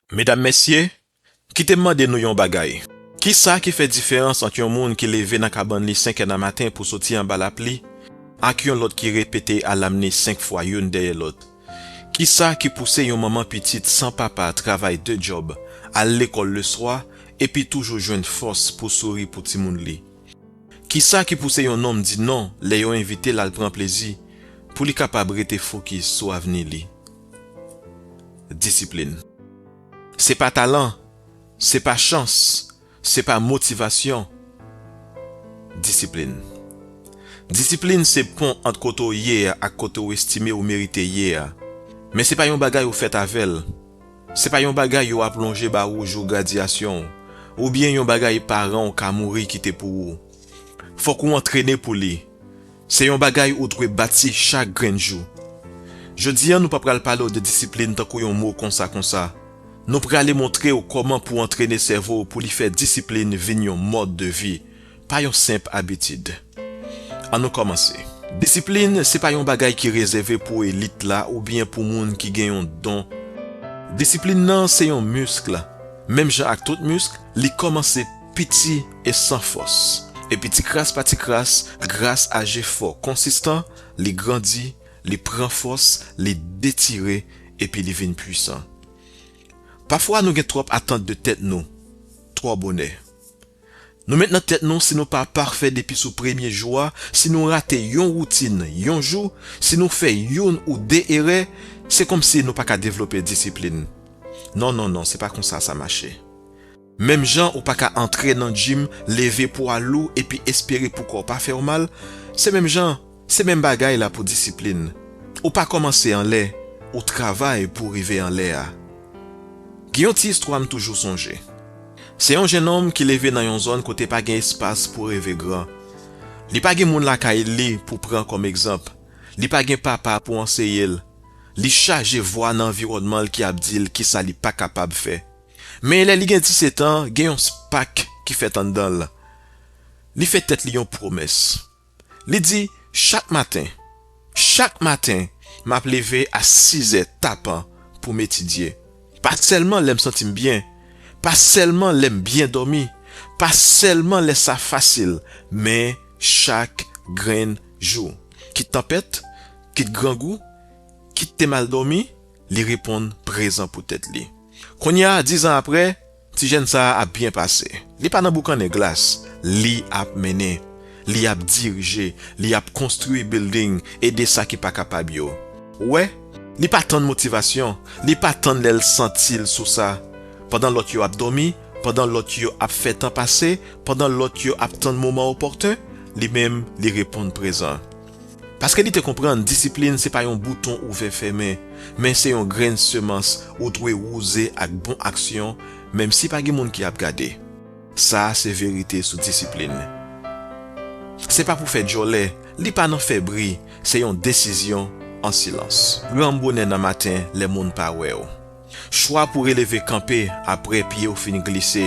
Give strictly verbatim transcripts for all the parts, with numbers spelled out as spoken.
Medam, mesye, kite m mande nou yon bagay. Kisa ki fè diferans ant yon moun ki leve nan kabann li senk è nan maten pou soti anba lapli ak yon lòt ki repete alam li senk fwa youn dèyè lòt? Kisa ki pouse yon manman pitit san papa travay de djòb, al lekòl leswa, epi toujou jwenn fòs pou souri pou timoun li? Kisa ki pouse yon nonm di non lè yo envite l al pran plezi pou li kapab rete fokis sou avni li? Disiplin. Se pa talan, se pa chans, se pa motivasyon. Disiplin. Disiplin se pon ant kote w ye a ak kote w estime w merite ye a. Men se pa yon bagay ou fèt avè l. Se pa yon bagay yo ap lonje ba ou jou gradyasyon w, oubyen yon bagay paran w ka mouri kite pou ou. Fòk ou antrene pou li. Se yon bagay ou dwe bati chak grenn jou. Jodi a, nou pa pral pale w de disiplin tankou yon mo konsa konsa. Nou prale montre w kòman pou w antrene sèvo w pou li fè disiplin vin yon mòd de vi, pa yon senp abitid. Ann nou kòmanse. Disiplin se pa yon bagay ki rezève pou elit la oubyen pou moun ki gen yon don. Disiplin nan se yon misk. Menm jan ak tout misk, li kòmanse piti e san fòs. Epi ti kras pa ti kras, gras a jefò konsistan, li grandi, li pran fòs, li detire, epi li vin pwisan. Pafwa nou gen twòp atant de tèt nou, twò bonè. Nou met nan tèt nou si nou pa pafè depi sou premye jou a, si nou rate yon woutin yon jou, si nou fè youn ou de erè, se kòmsi nou pa ka devlope disiplin. Non, non, non, se pa konsa sa mache. Menm jan ou pa ka antre nan djim, leve pwa lou epi espere pou kò w pa fè w mal, se menm jan, se menm bagay la pou disiplin. Ou pa kòmanse anlè, ou travay pou w rive anlè a. Gen yon ti istwa m toujou sonje. Se yon jennonm ki leve nan yon zòn kote pa gen espas pou reve gran. Li pa gen moun lakay li pou pran kòm egzanp. Li pa gen papa pou anseye l. Li chaje vwa nan anviwònman l ki ap di l kisa li pa kapab fè. Men lè li gen disèt an, gen yon spak ki fèt anndan l. Li fè tèt li yon pwomès. Li di, "Chak maten, chak maten, m ap leve a sizè tapan pou m etidye. Pa sèlman lè m santi m byen, pa sèlman lè m byen dòmi, pa sèlman lè sa fasil, men chak grenn jou. Kit tanpèt, kit grangou, kit te mal dòmi," li reponn prezan pou tèt li. Kounye a, diz an apre, ti jèn sa a ap byen pase. Li pa nan boukannen glas, li ap mennen, li ap dirije, li ap konstwi bilding, ede sa ki pa kapab yo. Ou wè, li pa tann motivasyon, li pa tann lè l santi l sou sa. Pandan lòt yo ap dòmi, pandan lòt yo ap fè tan pase, pandan lòt yo ap tann moman opòten, li menm, li reponn prezan. Paske li te konprann disiplin se pa yon bouton ouvè fèmen, men se yon grenn semans ou dwe wouze ak bon aksyon, menm si pa gen moun ki ap gade. Sa a se verite sou disiplin. Se pa pou fè djòlè, li pa nan fè bri, se yon desizyon an silans. Granm bonè nan maten lè moun pa wè w. Chwa pou releve kanpe apre pye w fin glise,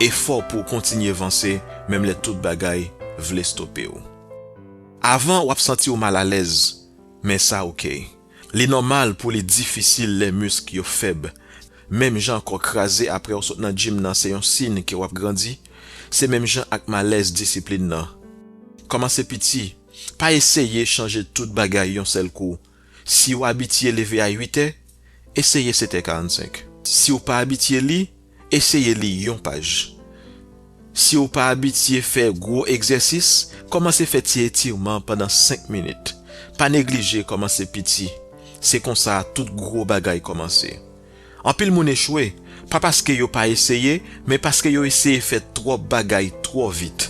efò pou w kontinye vanse menm lè tout bagay vle stope w. Avan w ap santi w malalèz, men sa oke. Li nòmal pou li difisil lè misk yo fèb. Menm jan kò kraze apre w sot nan djim nan se yon siy ke w ap grandi, se menm jan ak malèz disiplin nan. Kòmanse piti, pa eseye chanje tout bagay yon sèl kou. Si w abitye leve a uit è, eseye sèt è karannsenk. Si w pa abitye li, eseye li yon paj. Si w pa abitye fè gwo egzèsis, kòmanse fè ti etirman pandan senk minit. Pa neglije kòmanse piti. Se konsa tout gwo bagay kòmanse. Anpil moun echwe, pa paske yo pa eseye, men paske yo eseye fè twòp bagay twò vit.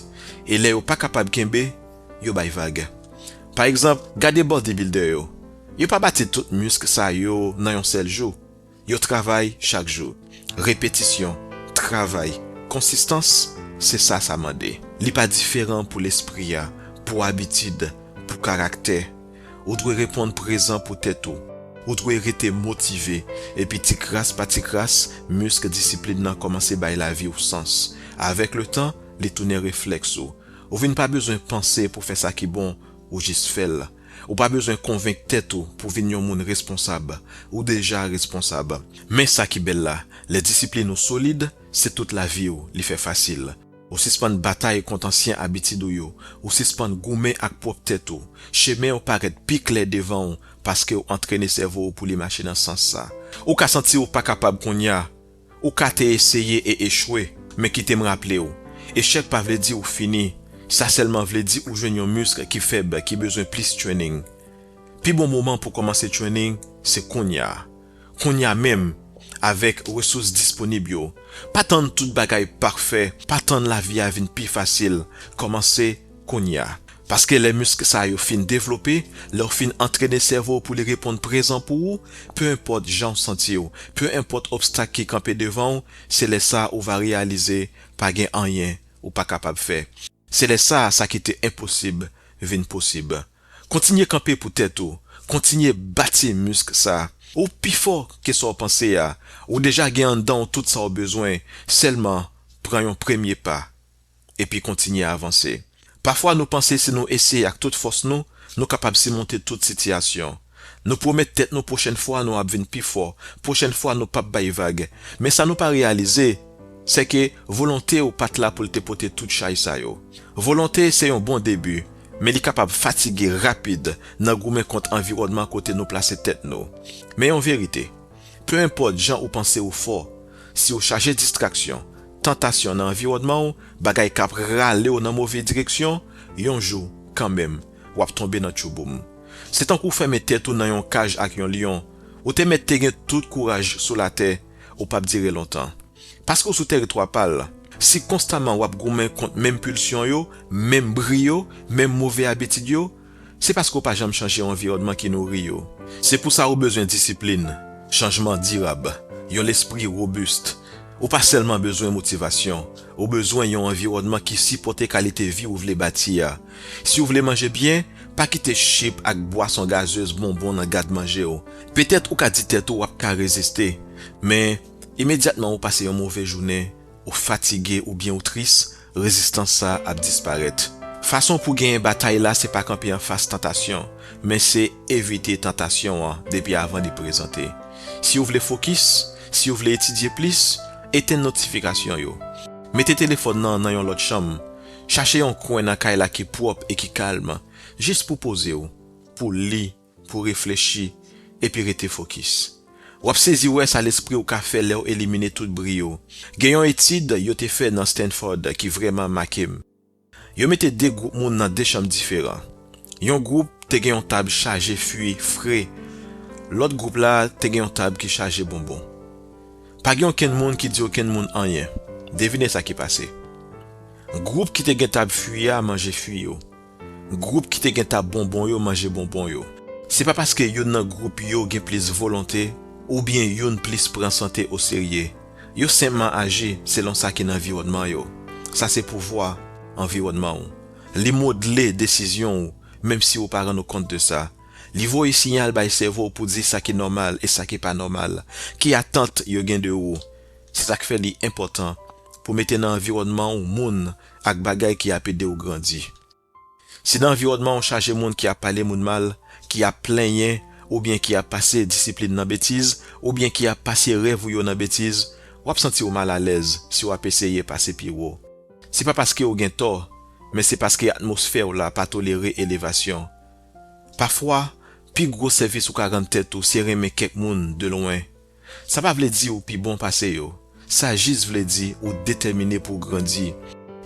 E lè yo pa kapab kenbe, yo bay vag. Pa egzanp, gade bodybuilder yo. Yo pa bati tout misk sa yo nan yon sèl jou. Yo travay chak jou. Repetisyon, travay, konsistans, se sa sa mande. Li pa diferan pou lespri a, pou abitid, pou karaktè. Ou dwe reponn prezan pou tèt ou. Ou dwe rete motive, epi ti kras pa ti kras, misk disiplin nan kòmanse bay lavi w sans. Avèk letan, li tounen reflèks ou. Ou vin pa bezwen panse pou fè sa ki bon, ou jis fè l. Ou pa bezwen konvenk tèt ou pou vin yon moun responsab. Ou deja responsab. Men sa ki bèl la, lè disiplin ou solid, se tout lavi w li fè fasil. Ou sispann batay kont ansyen abitid ou yo. Ou sispann goumen ak pwòp tèt ou. Chemen w parèt pi klè devan w paske w antrene sèvo w pou li mache nan sans sa. Ou ka santi w pa kapab kounye a. Ou ka te eseye e echwe, men kite m raple w, echèk pa vle di ou fini. Sa sèlman vle di ou jwenn yon misk ki fèb, ki bezwen plis training. Pi bon moman pou kòmanse training se kounye a. Kounye a menm, avèk resous disponib yo. Pa tann tout bagay pafè, pa tann lavi a vin pi fasil. Kòmanse kounye a. Paske lè misk sa yo fin devlope, lè w fin antrene sèvo w pou li reponn prezan pou ou, pe enpòt jan w santi w, pe enpòt obstak ki kanpe devan w, se lè sa a ou va reyalize pa gen anyen ou pa kapab fè. Se lè sa a sa ki te enposib vin posib. Kontinye kanpe pou tèt ou, kontinye bati misk sa a. Ou pi fò ke sa w panse a, ou deja gen anndan w tout sa w bezwen, sèlman pran yon premye pa. Epi kontinye avanse. Pafwa nou panse si nou eseye ak tout fòs nou, nou kapab simonte tout sitiyasyon. Nou pwomèt tèt nou pwochèn fwa nou ap vin pi fò, pwochèn fwa nou p ap bay vag. Men sa nou pa reyalize, se ke volonte w pa t la pou l te pote tout chay sa yo. Volonte se yon bon debi, men li kapab fatige rapid nan goumen kont anviwònman kote nou plase tèt nou. Men yon verite, pe enpòt jan ou panse ou fò, si w chaje distraksyon, tantasyon nan anviwònman w, bagay k ap rale w nan move direksyon, yon jou, kanmenm, w ap tonbe nan tchouboum. Se tankou w fèmen tèt ou nan yon kaj ak yon lyon. Ou te mèt te gen tout kouraj sou latè, ou p ap dire lontan. Paske w sou tèritwa pa l. Si konstaman w ap goumen kont menm pilsyon yo, menm bri yo, menm move abitid yo, se paske w pa janm chanje yon anviwònman ki nouri yo. Se pou sa ou bezwen disiplin, chanjman dirab, yon lespri wobis. Ou pa sèlman bezwen motivasyon, ou bezwen yon anviwònman ki sipòte kalite vi ou vle bati a. Si w vle manje byen, pa kite chip ak bwason gazez bonbon nan gad manje w. Petèt ou ka di tèt ou w ap ka reziste, men imedyatman ou pase yon move jounen, ou fatige oubyen ou tris, rezistans sa a ap disparèt. Fason pou genyen batay la se pa kanpe anfas tantasyon, men se evite tantasyon an depi avan li prezante. Si w vle fokis, si w vle etidye plis, etenn notifikasyon yo. Mete telefòn nan nan yon lòt chanm. Chache yon kwen nan kay la ki pwòp e ki kalm, jis pou poze w, pou li, pou reflechi, epi rete fokis. W ap sezi wè sa lespri w ka fè lè w elimine tout bri yo. Gen yon etid yo te fè nan Stanford ki vrèman make m. Yo mete de gwoup moun nan de chanm diferan. Yon gwoup te gen yon tab chaje fwi fre. Lòt gwoup la te gen yon tab ki chaje bonbon. Pa gen okenn moun ki di okenn moun anyen. Devine sa ki pase. Gwoup ki te gen tab fwi a manje fwi yo. Gwoup ki te gen tab bonbon yo manje bonbon yo. Se pa paske youn nan gwoup yo gen plis volonte oubyen youn plis pran sante oserye. Yo senpman aji selon sa ki nan anviwònman yo. Sa se pouvwa anviwònman w. Li modle desizyon w, menm si w pa rann ou kont de sa. Li voye siyal bay sèvo w pou di sa ki nòmal e sa ki pa nòmal, ki atant yo gen de ou. Se sa k fè li enpòtan pou mete nan anviwònman w moun ak bagay ki ap ede w grandi. Si nan anviwònman w chaje moun ki ap pale moun mal, ki ap plenyen, oubyen ki ap pase disiplin nan betiz, oubyen ki ap pase rèv ou yo nan betiz, w ap santi w malalèz si w ap eseye pase pi wo. Se pa paske w gen tò, men se paske atmosfè w la pa tolere elevasyon. Pafwa, pi gwo sèvis ou ka rann tèt ou se renmen kèk moun de lwen. Sa pa vle di ou pi bon pase yo. Sa jis vle di ou detèmine pou w grandi.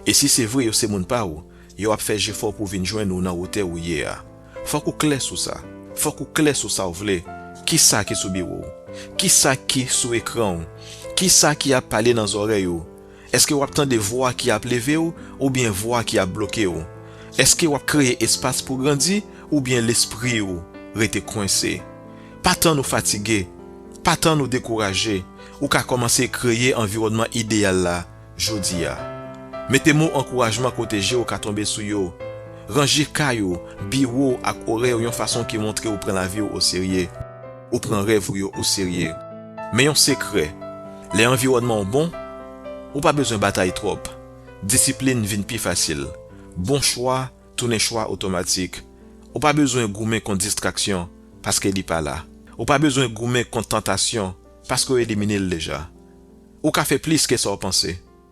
E si se vre yo se moun pa w, yo ap fè jefò pou vin jwenn ou nan wotè ou ye a. Fòk ou klè sou sa. Fòk ou klè sou sa w vle. Kisa ki sou biwo w? Kisa ki sou ekran w? Kisa ki ap pale nan zòrèy ou? Èske w ap tande vwa ki ap leve w oubyen vwa ki ap bloke w? Èske w ap kreye espas pou grandi oubyen lespri w rete kwense? Pa tann ou fatige, pa tann ou dekouraje, ou ka kòmanse kreye anviwònman ideyal la jodi a. Mete mo ankourajman kote je w ka tonbe sou yo. Ranje kay ou, biwo w ak orè w yon fason ki montre ou pran lavi w oserye. Ou pran rèv ou yo oserye. Men yon sekrè, lè anviwònman w bon, ou pa bezwen batay twòp. Disiplin vin pi fasil. Bon chwa tounen chwa otomatik. Ou pa bezwen goumen kont distraksyon, paske li pa la. Ou pa bezwen goumen kont tantasyon, paske w elimine l deja. Ou ka fè plis ke sa w panse.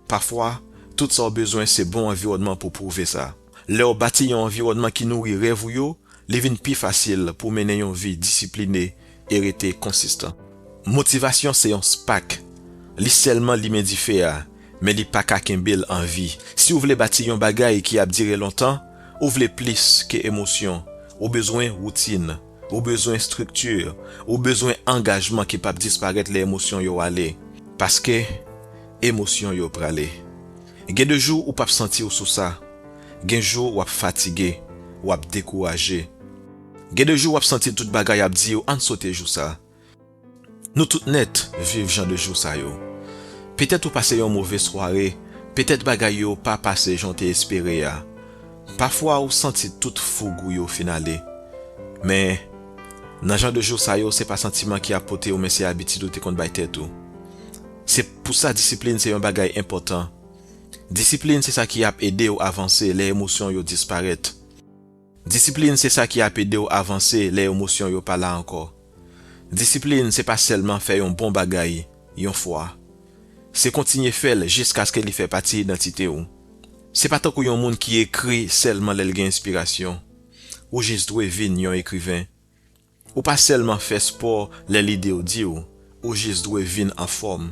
Pafwa, tout sa w bezwen se bon anviwònman pou pwouve sa. Lè w bati yon anviwònman ki nouri rèv ou yo, li vin pi fasil pou w mennen yon vi disipline e rete konsistan. Motivasyon se yon spak. Li sèlman limen dife a, men li pa ka kenbe l an vi. Si w vle bati yon bagay ki ap dire lontan, ou vle plis ke emosyon. Ou bezwen woutin. Ou bezwen estrikti. Ou bezwen angajman ki p ap disparèt lè emosyon yo ale. Paske emosyon yo prale. Gen de jou ou p ap santi w sou sa. Gen jou w ap fatige, w ap dekouraje. Gen de jou w ap santi tout bagay ap di w ann sote jou sa. Nou tout nèt viv jan de jou sa yo. Petèt ou pase yon move sware, petèt bagay yo pa pase jan w te espere a. Pafwa ou santi tout foug ou yo fin ale. Men, nan jan de jou sa yo, se pa santiman ki ap pote w, men se abitid ou te konn bay tèt ou. Se pou sa disiplin se yon bagay enpòtan. Disiplin se sa ki ap ede w avanse lè emosyon yo disparèt. Disiplin se sa ki ap ede w avanse lè emosyon yo pa la ankò. Disiplin se pa sèlman fè yon bon bagay yon fwa. Se kontinye fè l jiskaske li fè pati idantite w. Se pa tankou yon moun ki ekri sèlman lè l gen enspirasyon. Ou jis dwe vin yon ekriven. Ou pa sèlman fè spò lè lide w di w, ou jis dwe vin anfòm.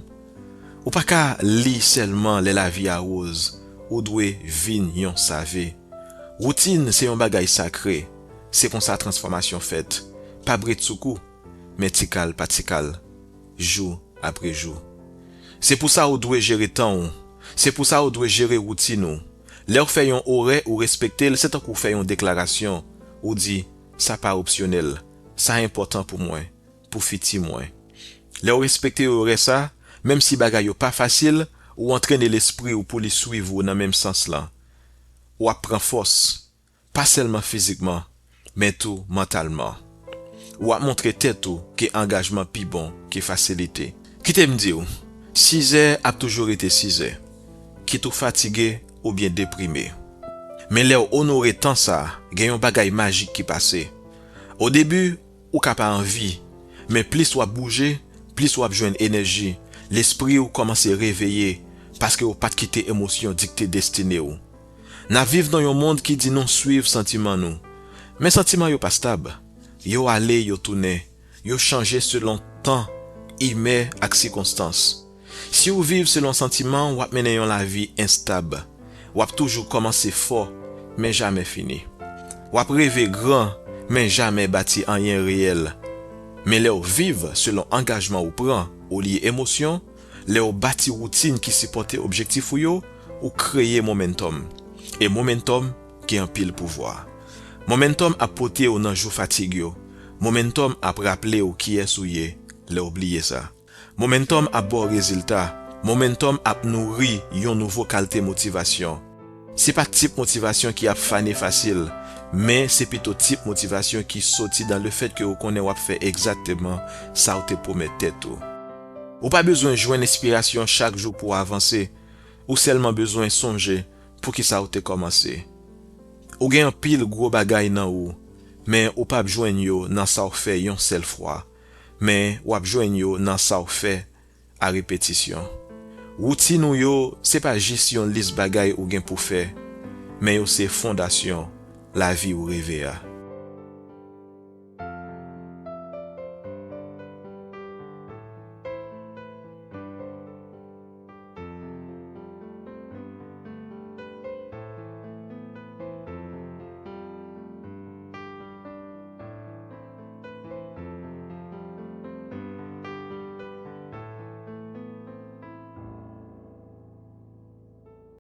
Ou pa ka li sèlman lè lavi a woz, ou dwe vin yon save. Woutin se yon bagay sakre, se konsa transfòmasyon fèt. Pa bretsoukou, men tikal pa tikal, jou apre jou. Se pou sa ou dwe jere tan w, se pou sa ou dwe jere woutin ou. Lè w fè yon orè ou respekte l, se tankou w fè yon deklarasyon, ou di, sa pa opsyonèl, sa enpòtan pou mwen, pou fiti mwen. Lè w respekte orè sa, menm si bagay yo pa fasil, ou antrene lespri w pou li swiv ou nan menm sans lan. W ap pran fòs, pa sèlman fizikman, men tou mantalman. W ap montre tèt ou ke angajman pi bon ke fasilite. Kite m di w, sizè ap toujou rete sizè, kit ou fatige oubyen deprime. Men lè w onore tan sa, gen yon bagay majik ki pase. O debi, ou ka pa anvi, men plis w ap bouje, plis w ap jwenn enèji, lespri w kòmanse reveye, paske w pa t kite emosyon dikte destine w. N ap viv nan yon mond ki di nou swiv santiman nou. Men santiman yo pa stab. Yo ale, yo tounen. Yo chanje selon tan, imè ak sikonstans. Si w viv selon santiman, w ap mennen yon lavi enstab. W ap toujou kòmanse fò, men jamè fini. W ap reve gran, men jamè bati anyen reyèl. Men lè w viv selon angajman ou pran, olye emosyon, lè w bati woutin ki sipòte objektif ou yo, ou kreye momentòm. E momentòm gen anpil pouvwa. Momentòm ap pote w nan jou fatig yo. Momentòm ap raple w kiyès ou ye lè w bliye sa. Momentòm ap ba w rezilta. Momentòm ap nouri yon nouvo kalte motivasyon. Se pa tip motivasyon ki ap fane fasil, men se pito tip motivasyon ki soti dan lefèt ke ou konnen w ap fè egzakteman sa w te pwomèt tèt ou. Ou pa bezwen jwenn enspirasyon chak jou pou w avanse, ou sèlman bezwen sonje poukisa w te kòmanse. Ou gen anpil gwo bagay nan ou, men ou p ap jwenn yo nan sa w fè yon sèl fwa, men w ap jwenn yo nan sa w fè a repetisyon. Woutin ou yo, se pa jis yon lis bagay ou gen pou fè, men yo se fondasyon lavi ou reve a.